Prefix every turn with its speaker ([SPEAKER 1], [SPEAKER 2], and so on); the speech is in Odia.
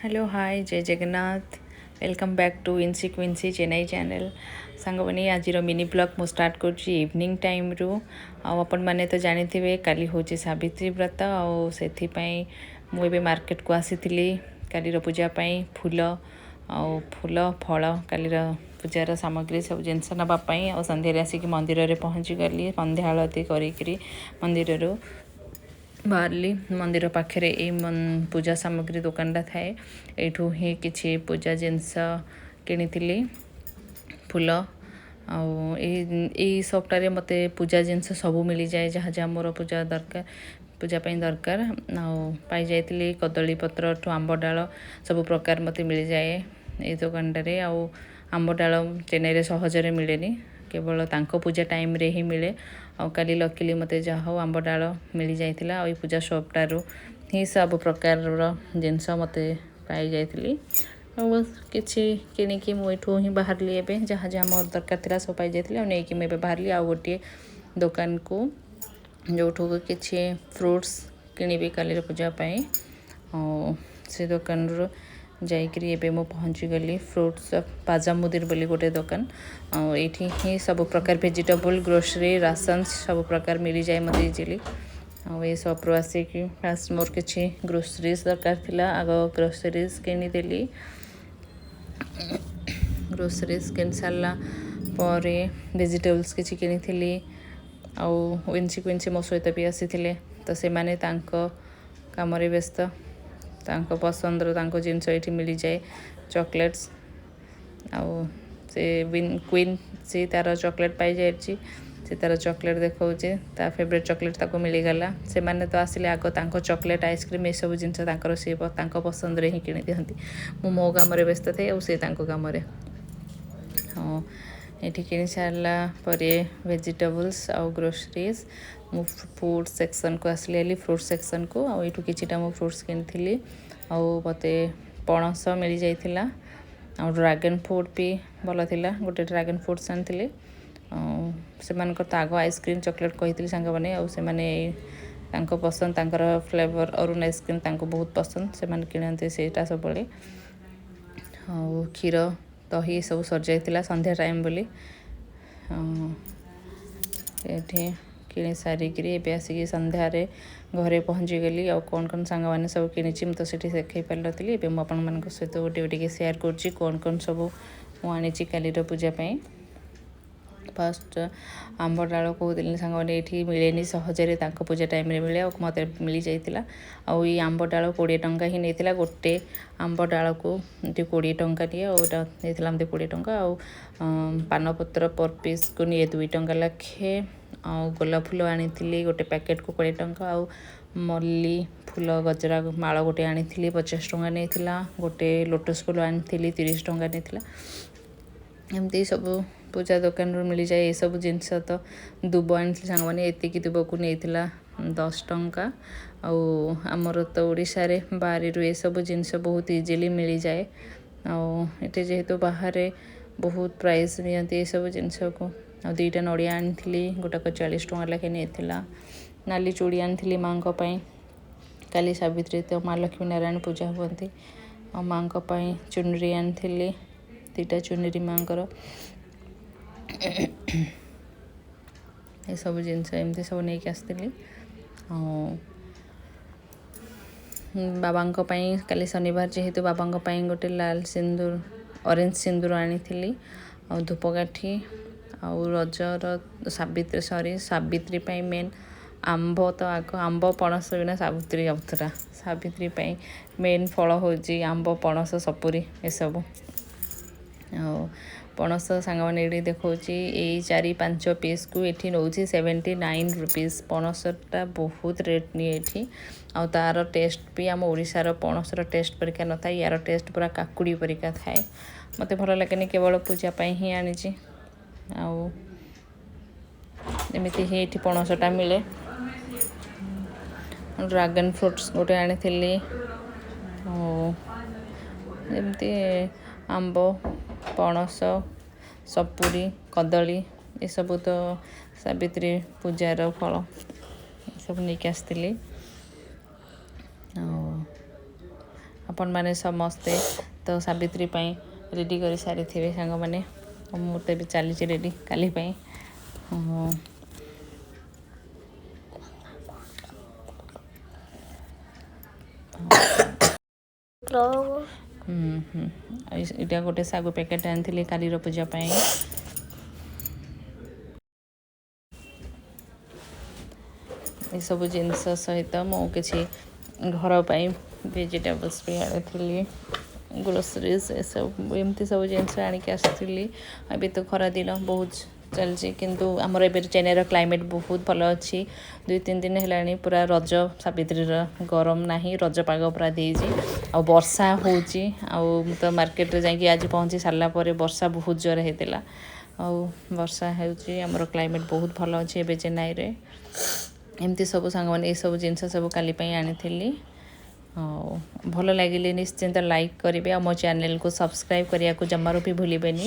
[SPEAKER 1] Hello, high, Jay Jagannath. Welcome back to Wincy Quincy Chennai channel. ସାଙ୍ଗମାନେ, ଆଜିର ମିନି ବ୍ଲଗ୍ ମୁଁ ଷ୍ଟାର୍ଟ କରୁଛି ଇଭିନିଂ ଟାଇମ୍ରୁ। ଆଉ ଆପଣମାନେ ତ ଜାଣିଥିବେ, କାଲି ହେଉଛି ସାବିତ୍ରୀ ବ୍ରତ। ଆଉ ସେଥିପାଇଁ ମୁଁ ଏବେ ମାର୍କେଟକୁ ଆସିଥିଲି କାଲିର ପୂଜା ପାଇଁ ଫୁଲ ଆଉ ଫୁଲ ଫଳ, କାଲିର ପୂଜାର ସାମଗ୍ରୀ ସବୁ ଜିନିଷ ନେବା ପାଇଁ। ଆଉ ସନ୍ଧ୍ୟାରେ ଆସିକି ମନ୍ଦିରରେ ପହଞ୍ଚିଗଲି। ସନ୍ଧ୍ୟା ଆଳତି କରିକିରି ମନ୍ଦିରରୁ ବାହାରିଲି। ମନ୍ଦିର ପାଖରେ ଏଇ ପୂଜା ସାମଗ୍ରୀ ଦୋକାନଟା ଥାଏ। ଏଇଠୁ ହିଁ କିଛି ପୂଜା ଜିନିଷ କିଣିଥିଲି, ଫୁଲ। ଆଉ ଏଇ ସପ୍ଟାରେ ମୋତେ ପୂଜା ଜିନିଷ ସବୁ ମିଳିଯାଏ, ଯାହା ଯାହା ମୋର ପୂଜା ଦରକାର, ପୂଜା ପାଇଁ ଦରକାର। ଆଉ ପାଇଯାଇଥିଲି କଦଳୀ ପତ୍ରଠୁ ଆମ୍ବ ଡାଳ ସବୁ ପ୍ରକାର ମୋତେ ମିଳିଯାଏ ଏଇ ଦୋକାନଟାରେ। ଆଉ ଆମ୍ବ ଡାଳ ଚେନ୍ନାଇରେ ସହଜରେ ମିଳେନି, କେବଳ ତାଙ୍କ ପୂଜା ଟାଇମ୍ରେ ହିଁ ମିଳେ। ଆଉ କାଲି ଲକିଲି ମୋତେ ଯାହା ହଉ ଆମ୍ବ ଡାଳ ମିଳିଯାଇଥିଲା। ଆଉ ଏଇ ପୂଜା ସପ୍ଟାରୁ ହିଁ ସବୁ ପ୍ରକାରର ଜିନିଷ ମୋତେ ପାଇଯାଇଥିଲି। ଆଉ କିଛି କିଣିକି ମୁଁ ଏଇଠୁ ହିଁ ବାହାରିଲି। ଏବେ ଯାହା ଯାହା ମୋର ଦରକାର ଥିଲା ସବୁ ପାଇଯାଇଥିଲି। ଆଉ ନେଇକି ମୁଁ ଏବେ ବାହାରିଲି ଆଉ ଗୋଟିଏ ଦୋକାନକୁ, ଯେଉଁଠୁ କିଛି ଫ୍ରୁଟ୍ସ କିଣିବି କାଲିର ପୂଜା ପାଇଁ। ଆଉ ସେ ଦୋକାନରୁ ଯାଇକରି ଏବେ ମୁଁ ପହଞ୍ଚିଗଲି ଫ୍ରୁଟ୍ସ ପାଜାମୁଦିର ବୋଲି ଗୋଟେ ଦୋକାନ। ଆଉ ଏଇଠି ହିଁ ସବୁ ପ୍ରକାର ଭେଜିଟେବୁଲ୍, ଗ୍ରୋସରୀ, ରାସନ୍ସ ସବୁ ପ୍ରକାର ମିଳିଯାଏ ମୋତେ ଇଜିଲି। ଆଉ ଏ ସପ୍ରୁ ଆସିକି ଫାଷ୍ଟ ମୋର କିଛି ଗ୍ରୋସରିଜ୍ ଦରକାର ଥିଲା, ଆଗ ଗ୍ରୋସରିଜ୍ କିଣିଦେଲି। ଗ୍ରୋସରିଜ୍ କିଣି ସାରିଲା ପରେ ଭେଜିଟେବୁଲ୍ସ କିଛି କିଣିଥିଲି। ଆଉ ୱିନ୍ସି କ୍ୱିନ୍ସି ମୋ ସହିତ ବି ଆସିଥିଲେ, ତ ସେମାନେ ତାଙ୍କ କାମରେ ବ୍ୟସ୍ତ। ତାଙ୍କ ପସନ୍ଦର ତାଙ୍କ ଜିନିଷ ଏଇଠି ମିଳିଯାଏ, ଚକୋଲେଟ୍ସ। ଆଉ ସେ କ୍ୱିନ୍ ସେ ତା'ର ଚକୋଲେଟ୍ ପାଇଯାଇଛି, ସେ ତା'ର ଚକୋଲେଟ୍ ଦେଖାଉଛି। ତା ଫେଭରେଟ୍ ଚକୋଲେଟ୍ ତାକୁ ମିଳିଗଲା। ସେମାନେ ତ ଆସିଲେ ଆଗ ତାଙ୍କ ଚକୋଲେଟ୍, ଆଇସ୍କ୍ରିମ୍ ଏସବୁ ଜିନିଷ ତାଙ୍କର ସେ ତାଙ୍କ ପସନ୍ଦରେ ହିଁ କିଣି ଦିଅନ୍ତି। ମୁଁ ମୋ କାମରେ ବ୍ୟସ୍ତ ଥାଏ ଆଉ ସେ ତାଙ୍କ କାମରେ। ହଁ, ଏଠି କିଣି ସାରିଲା ପରେ ଭେଜିଟେବୁଲ୍ସ ଆଉ ଗ୍ରୋସରିଜ୍ ମୁଁ ଫ୍ରୁଟ୍ ସେକ୍ସନ୍କୁ ଆସିଲି, ହେଲି ଫ୍ରୁଟ୍ ସେକ୍ସନ୍କୁ। ଆଉ ଏଇଠୁ କିଛିଟା ମୁଁ ଫ୍ରୁଟ୍ସ କିଣିଥିଲି। ଆଉ ମୋତେ ପଣସ ମିଳିଯାଇଥିଲା ଆଉ ଡ୍ରାଗନ୍ ଫ୍ରୁଟ୍ ବି ଭଲ ଥିଲା, ଗୋଟେ ଡ୍ରାଗନ୍ ଫ୍ରୁଟ୍ସ ଆଣିଥିଲି। ଆଉ ସେମାନଙ୍କର ତ ଆଗ ଆଇସ୍କ୍ରିମ୍, ଚକୋଲେଟ୍ କହିଥିଲି ସାଙ୍ଗମାନେ। ଆଉ ସେମାନେ ତାଙ୍କ ପସନ୍ଦ, ତାଙ୍କର ଫ୍ଲେଭର୍ ଅରୁଣ ଆଇସ୍କ୍ରିମ୍ ତାଙ୍କୁ ବହୁତ ପସନ୍ଦ, ସେମାନେ କିଣନ୍ତି ସେଇଟା ସବୁବେଳେ। ଆଉ କ୍ଷୀର, ଦହି ଏସବୁ ସରିଯାଇଥିଲା ସନ୍ଧ୍ୟା ଟାଇମ୍ ବୋଲି। ଏଠି କିଣି ସାରିକିରି ଏବେ ଆସିକି ସନ୍ଧ୍ୟାରେ ଘରେ ପହଞ୍ଚିଗଲି। ଆଉ କ'ଣ କ'ଣ ସାଙ୍ଗମାନେ ସବୁ କିଣିଛି, ମୁଁ ତ ସେଠି ଦେଖାଇ ପାରିନଥିଲି। ଏବେ ମୁଁ ଆପଣମାନଙ୍କ ସହିତ ଗୋଟେ ଟିକେ ସେୟାର କରୁଛି କ'ଣ କ'ଣ ସବୁ ମୁଁ ଆଣିଛି କାଲିର ପୂଜା ପାଇଁ। ଫାଷ୍ଟ ଆମ୍ବ ଡାଳ କହୁଥିଲି ସାଙ୍ଗମାନେ, ଏଇଠି ମିଳେନି ସହଜରେ, ତାଙ୍କ ପୂଜା ଟାଇମ୍ରେ ମିଳେ ଆଉ ମୋତେ ମିଳିଯାଇଥିଲା। ଆଉ ଏଇ ଆମ୍ବ ଡାଳ 20 ଟଙ୍କା ହିଁ ନେଇଥିଲା। ଗୋଟେ ଆମ୍ବ ଡାଳକୁ ଏଠି 20 ଟଙ୍କା ନିଏ, ଆଉ ଏଇଟା ନେଇଥିଲା ମୋତେ 20 ଟଙ୍କା। ଆଉ ପାନପତ୍ର ପର୍ ପିସ୍କୁ ନିଏ 2 ଟଙ୍କା ଲେଖେ। ଆଉ ଗୋଲାପ ଫୁଲ ଆଣିଥିଲି ଗୋଟେ ପ୍ୟାକେଟ୍କୁ 20 ଟଙ୍କା। ଆଉ ମଲ୍ଲି ଫୁଲ ଗଜରା ମାଳ ଗୋଟେ ଆଣିଥିଲି, 50 ଟଙ୍କା ନେଇଥିଲା। ଗୋଟେ ଲୋଟସ୍ ଫୁଲ ଆଣିଥିଲି, 30 ଟଙ୍କା ନେଇଥିଲା। ଏମିତି ସବୁ ପୂଜା ଦୋକାନରୁ ମିଳିଯାଏ ଏସବୁ ଜିନିଷ। ତ ଦୁବ ଆଣିଥିଲି ସାଙ୍ଗମାନେ, ଏତିକି ଦୁବକୁ ନେଇଥିଲା 10 ଟଙ୍କା। ଆଉ ଆମର ତ ଓଡ଼ିଶାରେ ବାରିରୁ ଏସବୁ ଜିନିଷ ବହୁତ ଇଜିଲି ମିଳିଯାଏ। ଆଉ ଏଠି ଯେହେତୁ ବାହାରେ ବହୁତ ପ୍ରାଇସ୍ ନିଅନ୍ତି ଏସବୁ ଜିନିଷକୁ। ଆଉ 2ଟା ନଡ଼ିଆ ଆଣିଥିଲି, ଗୋଟାକ 40 ଟଙ୍କା ଲେଖାଏଁ ନେଇଥିଲା। ନାଲି ଚୁଡ଼ି ଆଣିଥିଲି ମାଆଙ୍କ ପାଇଁ। କାଲି ସାବିତ୍ରୀ ତ ମା ଲକ୍ଷ୍ମୀ ନାରାୟଣ ପୂଜା ହୁଅନ୍ତି। ଆଉ ମାଆଙ୍କ ପାଇଁ ଚୁନରି ଆଣିଥିଲି, 2ଟା ଚୁନରି ମାଆଙ୍କର। ଏସବୁ ଜିନିଷ ଏମିତି ସବୁ ନେଇକି ଆସିଥିଲି। ଆଉ ବାବାଙ୍କ ପାଇଁ କାଲି ଶନିବାର ଯେହେତୁ ବାବାଙ୍କ ପାଇଁ ଗୋଟେ ଲାଲ ସିନ୍ଦୁର, ଅରେଞ୍ଜ ସିନ୍ଦୁର ଆଣିଥିଲି। ଆଉ ଧୂପକାଠି। ଆଉ ରଜର ସାବିତ୍ରୀ, ସରି, ସାବିତ୍ରୀ ପାଇଁ ମେନ୍ ଆମ୍ବ ତ ଆଗ, ଆମ୍ବ ପଣସ ବିନା ସାବିତ୍ରୀ ଅଧୁରା। ସାବିତ୍ରୀ ପାଇଁ ମେନ୍ ଫଳ ହେଉଛି ଆମ୍ବ, ପଣସ, ସପୁରୀ ଏସବୁ। ଆଉ ପଣସ ସାଙ୍ଗମାନେ ଏଇଠି ଦେଖାଉଛି, ଏଇ 4-5 ପିସ୍କୁ ଏଠି ନେଉଛି 79 ରୁପିସ୍। ପଣସଟା ବହୁତ ରେଟ୍ ନିଏ ଏଠି। ଆଉ ତା'ର ଟେଷ୍ଟ ବି ଆମ ଓଡ଼ିଶାର ପଣସର ଟେଷ୍ଟ ପରିକା ନଥାଏ, ୟାର ଟେଷ୍ଟ ପୁରା କାକୁଡ଼ି ପରିକା ଥାଏ। ମୋତେ ଭଲ ଲାଗେନି, କେବଳ ପୂଜା ପାଇଁ ହିଁ ଆଣିଛି। ଆଉ ଏମିତି ହିଁ ଏଠି ପଣସଟା ମିଳେ। ଡ୍ରାଗନ୍ ଫ୍ରୁଟ୍ସ ଗୋଟେ ଆଣିଥିଲି। ଆଉ ଏମିତି ଆମ୍ବ, ପଣସ, ସପୁରୀ, କଦଳୀ ଏସବୁ ତ ସାବିତ୍ରୀ ପୂଜାର ଫଳ, ଏସବୁ ନେଇକି ଆସିଥିଲି। ଆଉ ଆପଣମାନେ ସମସ୍ତେ ତ ସାବିତ୍ରୀ ପାଇଁ ରେଡ଼ି କରି ସାରିଥିବେ ସାଙ୍ଗମାନେ। ଆଉ ମୁଁ ତ ଏବେ ଚାଲିଛି ରେଡ଼ି କାଲି ପାଇଁ। ହୁଁ, ଏଇଟା ଗୋଟେ ଶାଗୁ ପ୍ୟାକେଟ୍ ଆଣିଥିଲି କାଲିର ପୂଜା ପାଇଁ। ଏସବୁ ଜିନିଷ ସହିତ ମୁଁ କିଛି ଘର ପାଇଁ ଭେଜିଟେବଲ୍ସ ବି ଆଣିଥିଲି, ଗ୍ରୋସରିଜ୍ ଏସବୁ ଏମିତି ସବୁ ଜିନିଷ ଆଣିକି ଆସିଥିଲି। ଏବେ ତ ଖରାଦିନ ବହୁତ ଚାଲିଛି, କିନ୍ତୁ ଆମର ଏବେ ଚେନ୍ନାଇର କ୍ଲାଇମେଟ୍ ବହୁତ ଭଲ ଅଛି। 2-3 ଦିନ ହେଲାଣି ପୁରା ରଜ ସାବିତ୍ରୀର ଗରମ ନାହିଁ, ରଜ ପାଗ ପୁରା ଦେଇଛି ଆଉ ବର୍ଷା ହେଉଛି। ଆଉ ମୁଁ ତ ମାର୍କେଟରେ ଯାଇକି ଆଜି ପହଞ୍ଚି ସାରିଲା ପରେ ବର୍ଷା ବହୁତ ଜୋରେ ହେଇଥିଲା ଆଉ ବର୍ଷା ହେଉଛି। ଆମର କ୍ଲାଇମେଟ୍ ବହୁତ ଭଲ ଅଛି ଏବେ ଚେନ୍ନାଇରେ। ଏମିତି ସବୁ ସାଙ୍ଗମାନେ ଏସବୁ ଜିନିଷ ସବୁ କାଲି ପାଇଁ ଆଣିଥିଲି। ଆଉ ଭଲ ଲାଗିଲେ ନିଶ୍ଚିନ୍ତ ଲାଇକ୍ କରିବେ ଆଉ ମୋ ଚ୍ୟାନେଲକୁ ସବସ୍କ୍ରାଇବ୍ କରିବାକୁ ଜମାରୁ ବି ଭୁଲିବେନି।